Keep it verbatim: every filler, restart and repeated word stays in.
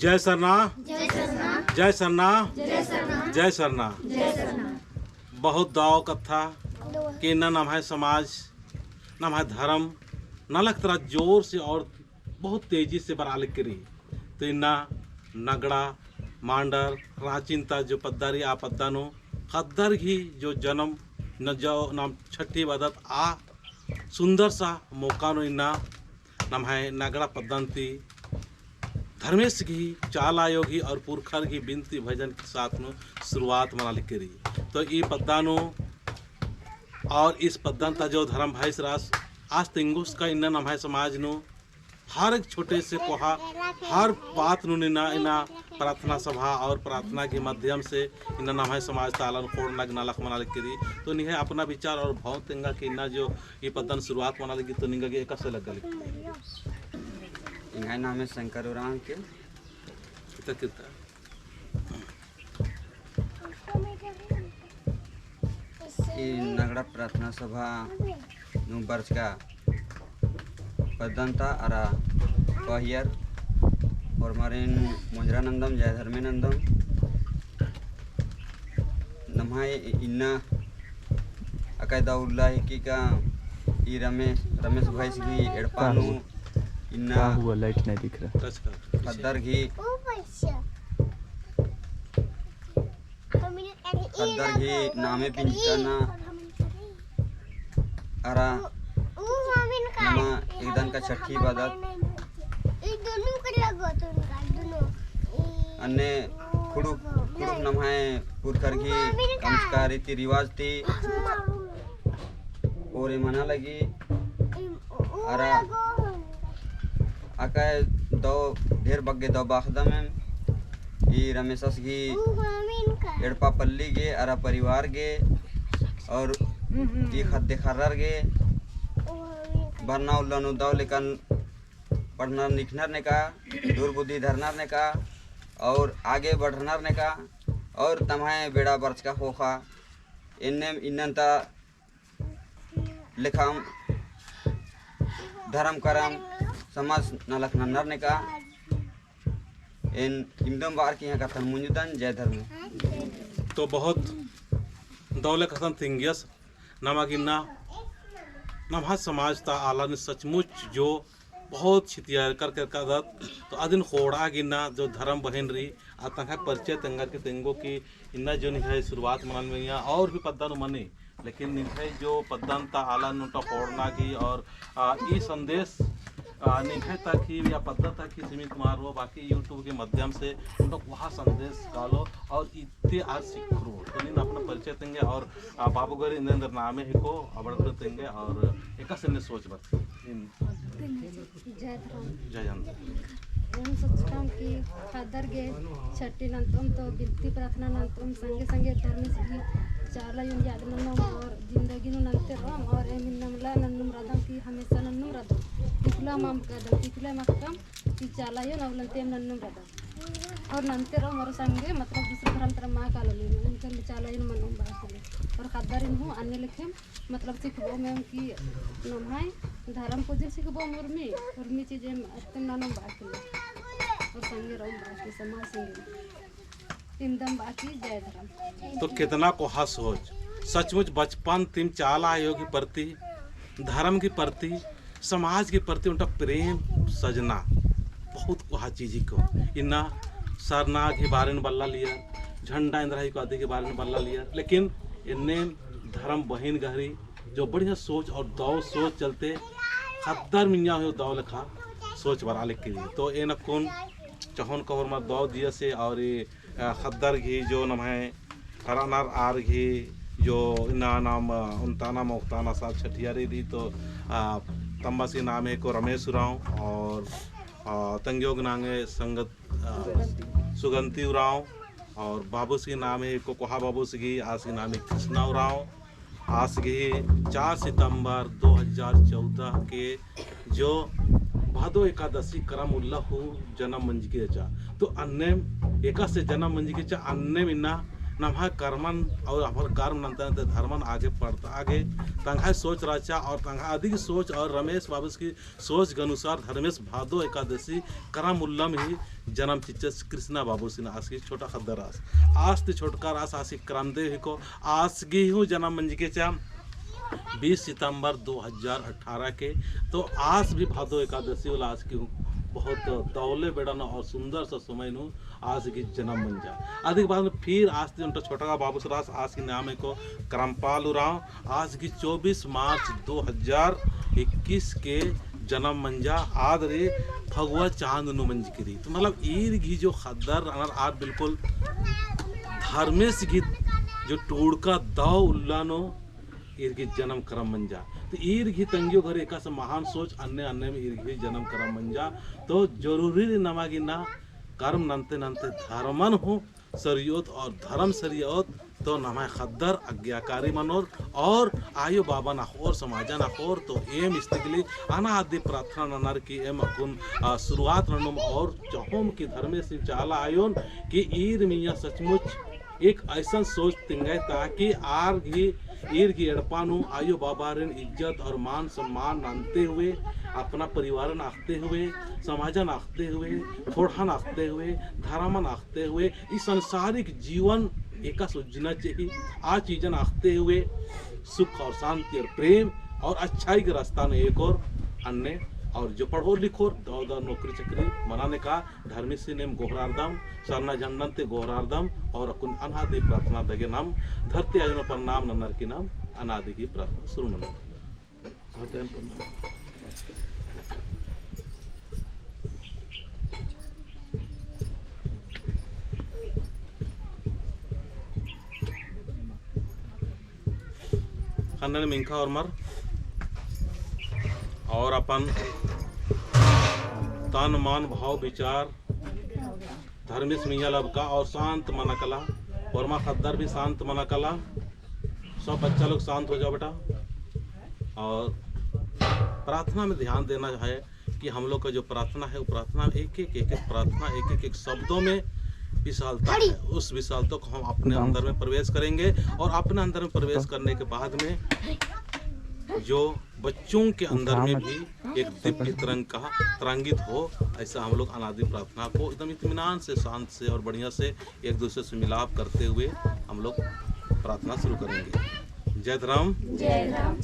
जय सरना। जय सरना। जय सरना। जय सरना। बहुत दव कत्था कि इन्ना नम्है समाज, नम्है धर्म नलख तरा जोर से और बहुत तेजी से बरआ लगी रई। तो इन्ना नगड़ा, मांडर, राँचिन ता जो पद्दा रई, आ पद्दा नू ख़द्दर गही जो जनम न जो नाम छठी बअदत, आ सुंदर सा मौका नू इन्ना नम्है नगड़ा पद्दन ती धर्मेस गही, चाला आयो गही और पुरखर गही बिनती भजन के साथ नू शुरुआत मना लगी रई। तो ई पद्दा नू और इस पद्दन ता जो धर्म भाईस रअस, आस तिंगोस का इन्ना नम्है समाज नू हर एक छोटे से कोहा, हर बात नू इन्ना, इन्ना प्रार्थना सभा और प्रार्थना के माध्यम से इन्ना नम्है समाज ता आलन ख़ोंड़ना गे नलख मना लगी रई। तो निंग्है अपना विचार और भाव तेंगा कि इन्ना जो ई पद्दन शुरुआत मना लगी, तो निंगा गे एकासे लग्गा लगी? एंग्है नामे शंकर उराँव के। किता किता? ई नगड़ा प्रार्थना सभा नू बरचका पद्दन ता अरा कोहियर होरमारिन मोंजरा नन्दम, जय धर्मे नन्दम। नम्है इन्ना अकय दव उल्ला हिकी का ई रमे-, रमेश भाईस गही एड़पा नू इन्ना का हुआ, लाइट नहीं दिख रहा। ख़द्दर गही, ख़द्दर गही नामे पिंजकाना अरा नमा एकदन का छठी बअदत। अन्ने खुड़ुक, खुड़ुक नम्है पुरखर गही कमचका रीति रिवाज ती ओरे मना लगी। अरा अकय दव ढेर बग्गे दव बअदम एम। ई रमेसस गही एड़पा पल्ली गे अरा परिवार गे और ई ख़द्द ख़र्रर गे बरना उल्ला नू दव लेकन पढ़नर निखनर नेका, दुर्बुद्धि धरनर नेका और आगे बढ़नर नेका और तम्है बेड़ा बरचका ख़ोख़ा। एन्नेम इन्नन ता लेखाम धरम करम समाज नलख नन्नर नेका। एन इमदम बअर की इहाँ कत्थन मुंजुदन। जय धर्म। तो बहुत दव लेखा सन तिंगियस। नमा गे इन्ना नम्है समाज ता आलारिन सचमुच जो बहुत छितियारकर केरकादत। तो अदिन ख़ोंड़आ गे इन्ना जो धरम बहिन रई, आ तंग्है परिचय तेंगर की तेंगो कि इन्ना जो निंग्है शुरुआत मना लगी रई और भी पद्दा नू मनी, लेकिन निंग्है जो पद्दन ता आलारिन ओन्टा ख़ोंड़ना गही और, आ, ई संदेश, आ, निंग्है तक ही या पद्दा तक ही सीमित मल रओ, बाकी YouTube के माध्यम से ओन्टा कोहा संदेश कालो और इत्ते आर सिखरओ। तो नीन अपना परिचय तेंगे और, आ, बाबू गही एन्देर नामे हिको, अबड़न तेंगे और एकासे एन्ने सोच बरती। जय धर्म। जय धर्म। एम सोचकम कि ख़द्दर गे छठी नन्तोम तो बिनती प्रार्थना नन्तोम संगे संगे धर्मेस गही चाला अयोन याद ननोम और जिंदगी नू नन्ते रओम और एम इन्नम ला नन्नुम रअदम कि हमेशा नन्नुम रअदम। इकला मल अख़दम, इकला मल अख़दम कि चाला अयोन अवलन ती एम नन्नुम रअदम। और नन्ते रओम और संगे मतलब दूसरे धर्म तरा मल कालोम, एम चाला अयोन मनोम बाकी। और ख़द्दारिन हूँ अन्ने लेखेम मतलब सिखबओम एम कि नम्है धरम कुजिन सिखबओम उर्मी, उर्मी चीज एम अत्तम ननोम बाकी और संगे रओम बाकी समाज संगे इमदम बाकी। जय धरम। तो केतना कोहा सोच, सचमुच बचपन तिम चाला अयो गही प्रति, धरम गही प्रति, समाज गही प्रति ओन्टा प्रेम सजना बहुत कोहा चीज हिको। इन्ना सरना गही बारे नू बल्ला लियर, झंडा एन्दरा हिको अदी गही बारे नू बल्ला लियर, लेकिन एन्ने धरम बहिन गही जो बढ़िया सोच और दव सोच चलते ख़द्दर मइय्याँ हूँ दव लेखा सोच बरआ लगी रई। तो एन अक्कुन चहोन का होरमर दव दियसे और ई, अ, ख़द्दर गही जो नम्है रअनर आर गही जो इन्ना नाम, अ, ओन्टा नाम ओक्ताना साथ छठियारी रई तो, अ, तम्बस गही नामे हिको रमेश उराँव और, अ, तंग्यो गही नामे संगत, अ, सुगंती उराँव और बाबूस गही नामे हिको कोहा बाबूस गही, आस गही नामे कृष्णा उराँव। आस गही चार सितंबर दो हज़ार चौदह के जो भादो एकादशी करम उल्ला हूँ जनम मंजकी रहचा। तो अन्नेम एकासे जनम मंजकी रहचा, अन्नेम इन्ना नम्है कर्मन और अम्है कर्म नन्ते नन्ते धर्मन आगे बढ़ता आगे तंग्है सोच रहचा और तंग्है अदिगही सोच और रमेश बाबूस की सोच के अनुसार धर्मेस भादो एकादशी करम उल्लम ही जनम चिच्चस कृष्णा बाबूसिन आस गही छोटा ख़द्दर आस। आस ती छोटका रअस आस गही करम देव हिको आस गही हूँ जनम मंजकी रहचा बीस सितंबर दो हज़ार अठारह के। तो आस भी भादो एकादशी वाला आस गही हूँ बहुत दौले बेड़ा नू और सुंदर सा समय नू आस गही जनम मंजा। अदिक बाद में फिर आस ती ओन्टा छोटका बाबूस रअस आस गही नाम हिको करमपाल उराँव। आस गही चौबीस मार्च दो हज़ार इक्कीस के जनम मंजा आद रे फगुआ चाँद नू मंजकी रई। तो मतलब ईर गही जो ख़द्दर रअनर आर बिल्कुल धर्मेस गही जो टूड़का दव उल्ला नू ईर गही जनम करम मंजा। तो ईर गही तंग्यो घरे एकासे महान सोच अन्ने अन्ने में ईर गही जनम करम मंजा। तो जरूरी रई नमा गे ना करम नन्ते नन्ते धर्मन हूँ सरियोत और धर्म सरियोत तो नम्है ख़द्दर आज्ञाकारी मनोर और आयो बाबन अख़ोर समाजन अख़ोर। तो एम इस्तिकली अनादि प्रार्थना ननर की एम अक्कुन, आ, शुरुआत ननोम और चहोम की धर्मेसिन चाला आयोन कि ईर मइय्याँ सचमुच एक अइसन सोच तिंगय ताकि आर गही ईर गही एड़पा नू आयो बाबारिन इज्जत और मान सम्मान नन्ते हुए अपना परिवारन अख़ते हुए समाजन अख़ते हुए ख़ोंड़हन अख़ते हुए धर्मन अख़ते हुए ई सांसारिक जीवन एकासे उज्जना चाही। आ चीजन अख़ते हुए सुख और शांति और प्रेम और अच्छाई के रास्ता नू एकोर अन्ने और जो पढ़ोर लिखोर दव दव नौकरी चाकरी मना नेका धर्मेसिन एम गोहरारदम, सरना झंडन ती गोहरारदम और अक्कुन अनादि प्रार्थना दगे नाम धरती आयो नू प्रणाम ननर की नाम अनादि गही प्रार्थना शुरू ननोम। ख़न्नन मिंख़ा ओर्मर और अपन तन मन भाव विचार धर्मेस मइय्याँ लबका और शांत मना कला, ओर्मा ख़द्दर भी शांत मना कला। सब बच्चा लोग शांत हो जाओ बेटा। और प्रार्थना में ध्यान देना है कि हम लोग का जो प्रार्थना है, वो प्रार्थना एक एक, एक एक प्रार्थना एक एक, एक शब्दों में विशालता है। उस विशालता को हम अपने अंदर में प्रवेश करेंगे और अपने अंदर में प्रवेश करने के बाद में जो बच्चों के अंदर में भी एक दिव्य तरंग का तरंगित हो, ऐसा हम लोग अनादि प्रार्थना को एकदम इत्मीनान से, शांत से और बढ़िया से एक दूसरे से मिलाप करते हुए हम लोग प्रार्थना शुरू करेंगे। जय धर्म। जय धर्म।